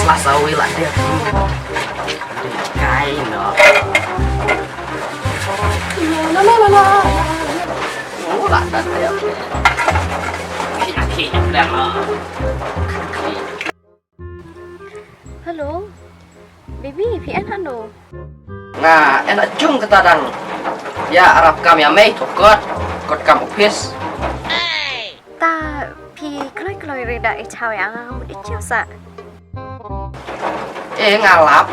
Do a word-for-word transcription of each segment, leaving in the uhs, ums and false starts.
Pas awi lah dia. Kai no. Iya, mana, mana? Oh, lah dah dia. Kaki, kaki, dah. Hello. Baby, phi ïa hano? Nga ïa jong kata dang ïa arap kam ïa mei, to kot, kot kam office. Ta phi kloi kloi re da i chaw ïa nga mut i chaw sa. Eh, nga lap.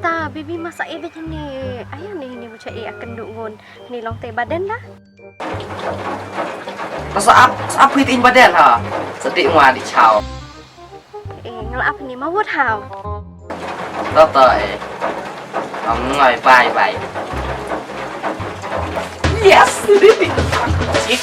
Ta baby masa i bit ni, aya ni ni bucha i akan du ngun ni long te baden da. Ta sa ap, sa ap phi tin baden ha. Sa ti ngwa di chaw. Eh, ngla ap ni ma wot hau. Toto eh. Am ngai bye bye. Yes. Chik.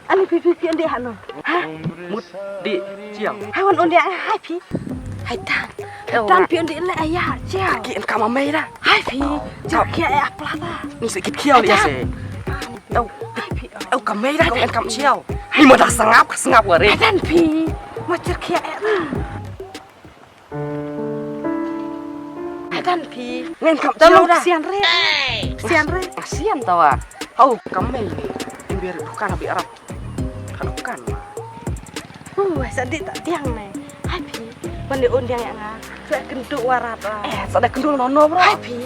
Ani phi phi phi undi hano. Ha? Mut di chiang. Hai wan undi hai phi. Hai tan. Hai tan phi undi le aya chiang. Ki en kam amei da. Hai phi. Chiang kia e apla da. Ni se kit khiau li se. Tau. Hai phi. Au kam mei da kong en kam chiau. Ni ma da sangap sangap wari. Hai tan phi. Ma chiang kia e. Hadan phi. Ngan kap talo da. Sian re. Sian re. Sian tawa. Hau kam mei. Imber dukan abi arap. Kan dukan. Hu, sa di tak tiang ne. Hai phi. Pande undang ya nga. Cua kentuk warat lah. Eh, sa da kentuk nono bro. Hai phi.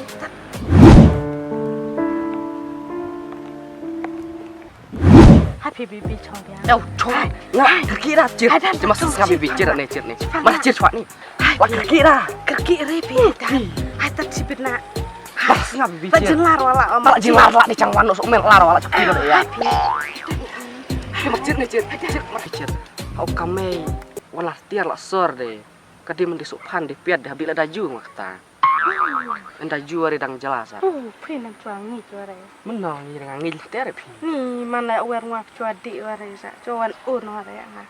Hai phi bibi chong dia. Tau chong. Nga kerki dah cir. Cir masuk sengam bibi cir ni cir ni. Mana cir suat ni? Wah kerki dah. Kerki re phi. Hai tak sipit nak. Bah sengam bibi cir. Tak jelar wala om. Tak jelar lah ni chang wan sok mel lar wala cuk kilo ya. Hai phi. Cir ni cir. Cir mana cir. Hau kamei. Wala tiar lah sor deh. Kadi mendisuk pan dipiat deh abdi lah daju ngakta. Enda ju wari dang jela sa. Uh, phi nam chua ngi chua re. Menang ngi dang ngi ter phi. Ni mana wer ngwa chua di wari sa, chua wan un wari nga.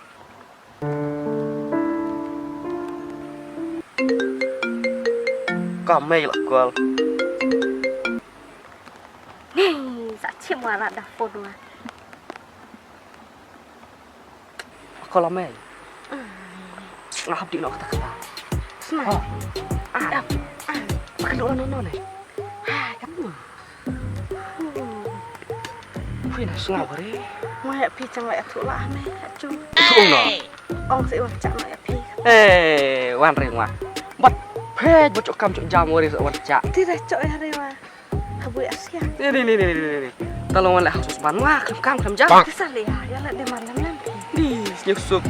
Ka mei la kol. Ni sa chim wara da phone wa. Ko la mei. Nga hap di no kata kata. Sma. Ah. Ah. Pakai dulu no no ne. Ah, kamu. Hui na snga bari. Mo ya pi chang la ya thu la me ya chu. Thu no. Ong se wan cha no ya pi. Eh, wan ring wa. Bat phe bo chok kam chok jam wari sa wan cha. Ti da chok ya re wa. Habui asia. Ni ni ni ni ni ni. Talo wan le hasus ban wa khlem kam khlem jam. Ti sa le ya, ya le de man lem lem. Ni nyusuk.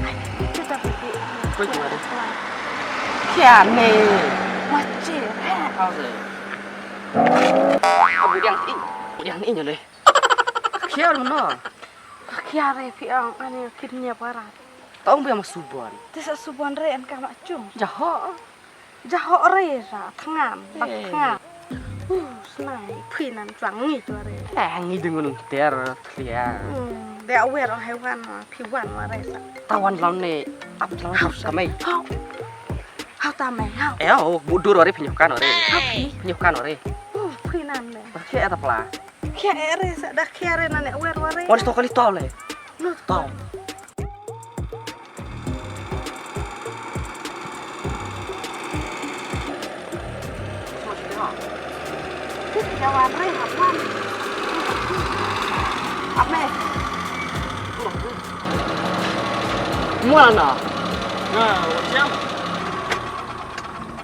Kita pergi. Koi koi ada. Kia ni. Macam. Kau se. Abu yang ni. Yang ni nyole. Kia mana? Kia re pi ang ani kin nya para. Tong biang masubon. Ti sa subon re an ka ma chung. Jaho. Jaho re sa thngan, bak thngan. Uh, snai phi nan chwang ngi tu re. Eh, ngi dengun ter thlia. Hmm, dia wer ong hewan ma phi wan ma re sa. Tawan lam ne ap lam ka mei. Hau. Hau ta mei hau. Eh, oh, budur re phi nyukan re. Hau phi. Phi nyukan re. Uh, phi nan ne. Ba khia ta pla. Khia re sa da khia re nan ne wer wa re. Wan sto kali tol le. Lu tol. Mua na.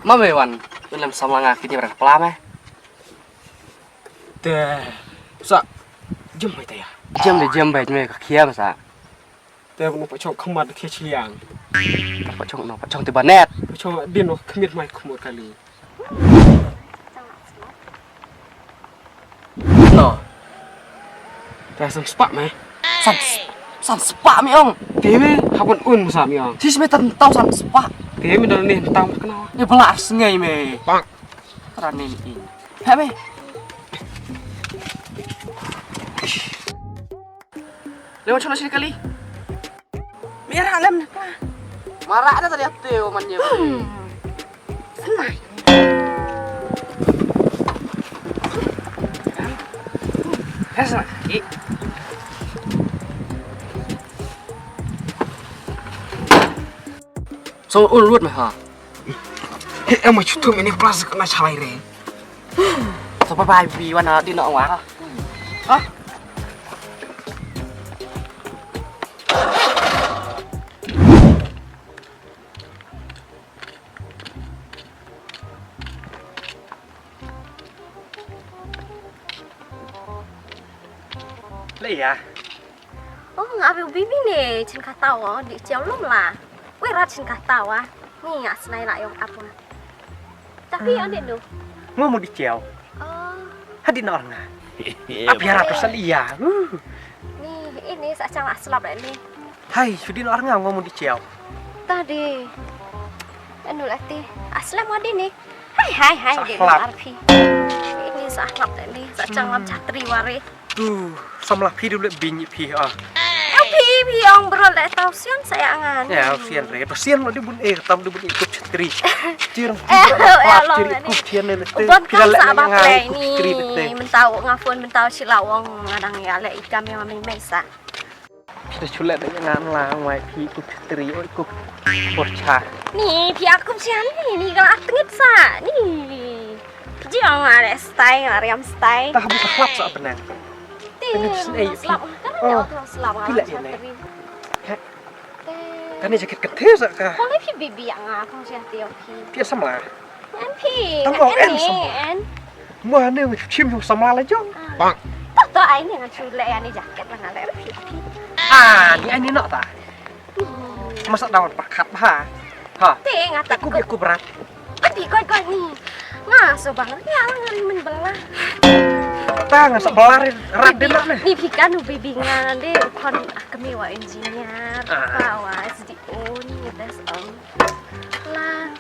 Ma me wan, lem samla nga kini bra pla me. Te sa jem mai te ïa. Jem de jem beit me ka khia ma sa. Te no pa chong khmat khia chiliang. Pa chong no pa chong te banet. Pa chong din no khmit mai khmut kali. No. Te san spah me. San san spah me ong. Te me hapon un sa me ong. Sis me tan tau san spah. Te me dal ne tau kena. Ni bela sngai me. Tara ne ni. Ha me. Lewat sana sini kali. Mira lem na ka. Mara ada tadi ate o manye. Senai. Esa ki. So un ruat me ha. He em chutu mini plastik na chalai re. So bye bye bi wana di no wa. Ha? Leia. Oh, nga bi bibi ne chin kata wa di chiaw lum la. Wei rat chin kata wa. Ni nga snai la yong apa. Tapi ande no. Ngo mu di chiaw. Oh. Hadi na nga. Api harap pesan iya. Ni ini sa chang aslap ni. Hai, sudi na nga ngo mu di chiaw. Tadi. Anu lati. Aslap ngadi ni. Hai hai hai. Sa hlap. Ini sa hlap ni. Sa chang lam chatri wari. Tu samla phi du le bin phi ah. Phi phi ong bro le tau sian sa ya ngan. Ya sian re. Sian lo di bun eh tam di bun eh kup chatri. Tir. Eh lo ya lo ni. Kup sian le. Bon kan sa ba play ni. Mentau nga phone mentau sila wong ngadang ya le ikam yang mei mei sa. Phi da chulet da ngan la wai phi kup chatri oi kup por cha. Ni phi aku sian ni ni kala tengit sa ni. Ji ong ale stai ngariam stai. Tah bu hlap sa benang. Ti slap kan ya slap. Pila ini. Kan ni jaket kete sa ka. Kau ni phi bibi yang aku sian ti phi. Phi samla. An phi. Tamo en samla. Mo ne chim yung samla la jong. Bang. To to ai ni ngan chu le ani jaket la ngale. Ah, ni ani no ta. Masa dawan pakat ha. Ha. Te nga ta ku bi ku berat. Abi koi koi ni. Nga so bang ni ala ngari men bela. Ta nga sa bela rat de nak ne. Ni phi kan u bibi nga de kon akmi wa engineer. Pa wa S D O ni best ong. La.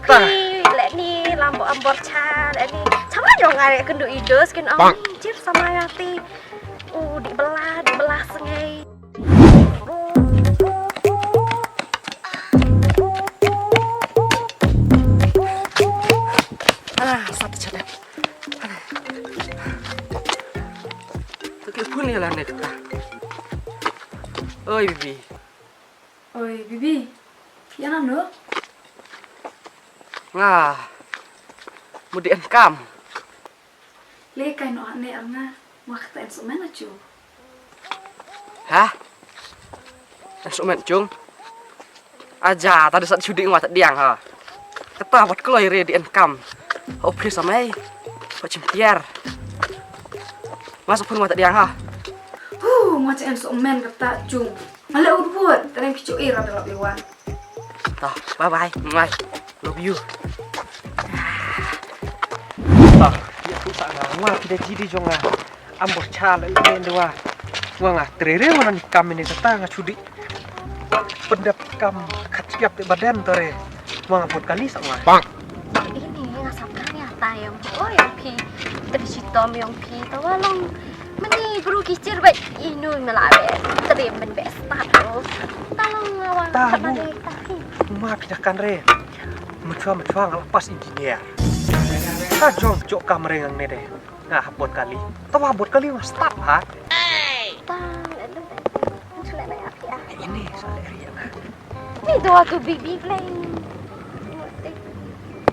Phi le ni lambo ambor cha le ni. Chama jong ngare kendu idus ken ong. Jir sama yati. U di bela di bela sengai. Alah, sat chada. Alah. Ke pun ni lah nek ta. Oi bibi. Oi bibi. Ïa nano? Nga. Mudi en kam. Le kai no ne ar nga. Wa kata en sumen achu. Ha? En sumen chung. Aja tadi sat sudi ngwa tadiang ha. Kata wat kloi re di en kam. Office amai. Ko chim tiar. Mas pun ngwa tadiang ha. Hu, ngwa en sumen kata chung. Male ut bud, tereng kichu ira dalam iwan. Tah, bye bye. Mwah. Love you. Tah, ïa tu sa nga. Nga pida jidi jong nga. Am bor cha le le ndwa. Nga nga trere wana ni kam ini kata nga chudi. Pendap kam khat siap te badan tore. Nga nga bot kali sa nga. Ini nga sap kan ya tayong. Oh yang pi. Tapi si Tom yang pi. Tawa long. Mani bru kichir bai inu mela be. Tadi men be start tu. Talong ngawang. Tahu. Ma pida kan re. Mechua mechua ngala pas engineer. Ta jong jok kamre ngang ne de. Nga hapot kali. Tawa bot kali nga start ha. Tang. Ini sale ri na. Ni dua tu bibi pleng.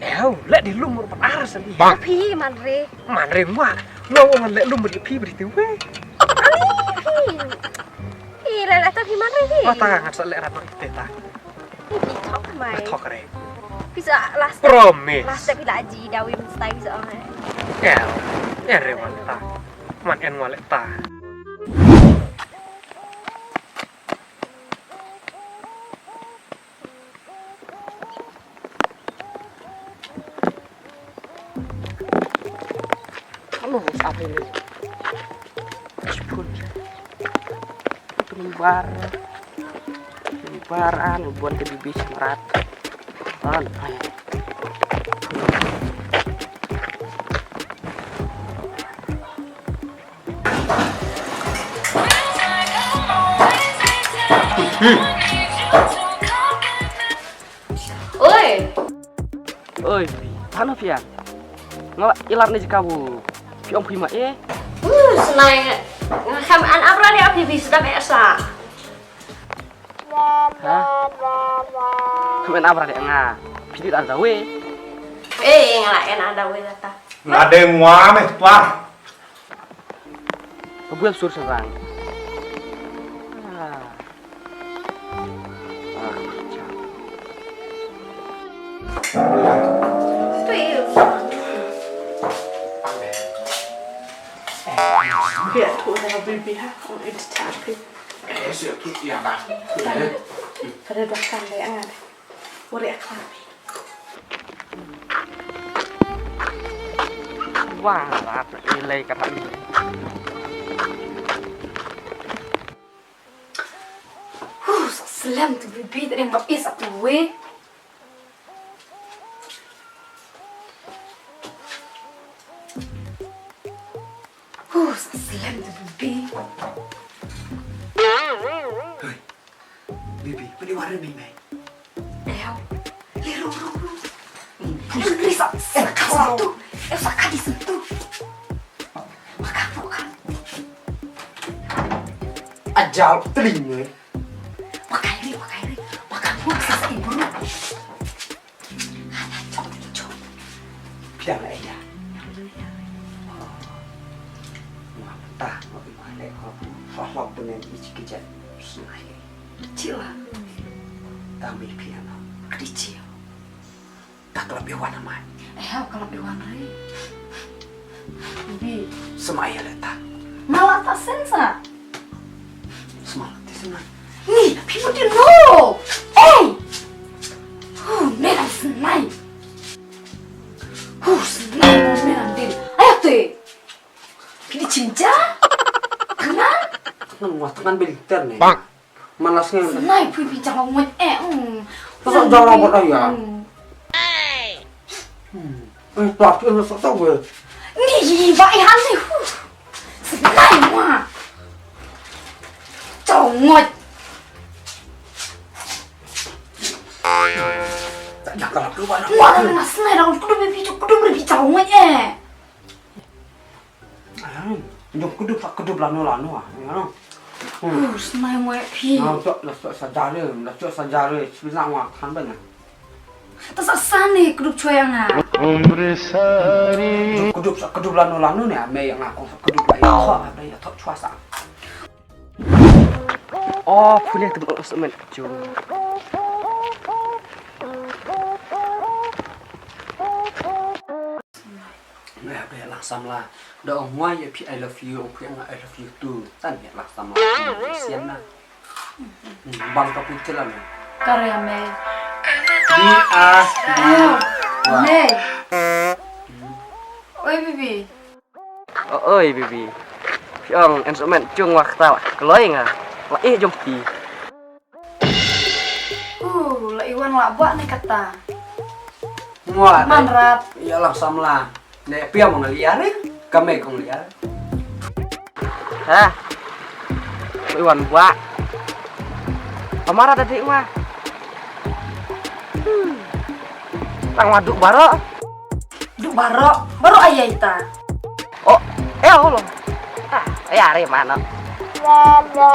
Ew, le di lum rupat aras ni. Bang. Pi man re. Man re ma. Lo ngan le lum di pi beri tu we. Ani pi. Pi le le tu pi man re pi. Mata ngan sa le rat te ta. Pi tok mai. Tok re. Bisa last. Promise. Last tapi lagi dawi mesti bisa mai. Ew. Ere wan ta. Man en wale ta. Ano sa pele. Spoon. Tumbar. Tumbar an buat ke bibis merat. An. Oi. Oi, phi, tano phi ïa? Nga la ilat ne jaka bu. Phi ong phi ma e? Uh, snai. Nga kham an abra de api bi sedap e sa. Ha? Kham an abra de nga. Phi di ada we. Eh, nga la en ada we lata. Nga de ngwa me twa. Ka buel sur sa bang. Ah. Biar tu dah bibi ha, ong edit tapi. Eh, siap tu ya bang. Kada dua kali angat. Uri akhlak. Wah, rat ilai kata ni. Huh, sa slem tu bibi tadi ngap is atu we. Huh, sa slem tu bibi. Hei. Bibi, pwede wari mi mai. Ew. Liru, ru, ru. Liru, sa, sa, ka sa tu. Ew, sa, ka di sa tu. Makan, makan. Ajal, teling, eh. Pakai ri, pakai ri. Makan, makan, sa, sa, ibu. Phi dang la ïa. Nga mynta nga ïa leh hok hok hok byneng i chikijat. Snai. Chila. Tang bi phi ana. Kdi chi. Ta klap ïa wan amai. Eh, hau klap ïa wan ri. Bi. Smai ïa leh ta. Mala ta sensa. Smai ti sensa. Ni, phi mesti no. Eh. Huh, meram snai. Huh, snai meram din. Ayo te. Phi di chinja. Tengan. Tengan wah tengan belinter nih. Bang. Malas ngan. Snai phi phi jalan ngan eh. Hmm. Terus jalan buat ayah. Hmm. Hmm. Eh, tak tu nak sok tahu. Ni ba ihan ni. Huh. Snai wah. Jalan ngan. Tak jaga lah keluar. Wah, na snai dah kudu bi kudu bi jauh eh. Ai, jong kudu pa kudu lano lano ah. Ya. Uh, snai mo phi. Na to la to sa jare, la to sa jare, sibina wa kan ban. Ta sa sani kudu choi nga. Jong kudu sa kudu lano lano ne, me nga ko kudu la ya to, ya to chwa sa. Oh, pule tu bang semen jong. Ngai hap ïa lang samla. Da ong wai ïa phi I love you, ong phi nga I love you too. Tan ïa lang samla. Sian na. Hmm, bang ka pun chelam ya. Kare me. Di a di. Wa. Me. Oi bibi. O oi bibi. Phi ong en sumen chung wa kata wa kloi nga. Wa eh jong phi. Uh, la iwan la buat ni kata. Muat. Man rat. Ïa lah samla. Ne pia mong liar ni. Kame kong liar. Ha. La iwan buat. Amara da dik ma. Hmm. Tang waduk baro. Duk baro, baro ayai ta. Oh, eh, oh, lo. Ah, eh, are mana? Ah, duk,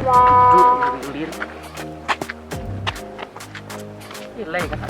duk, duk. Ilai kata.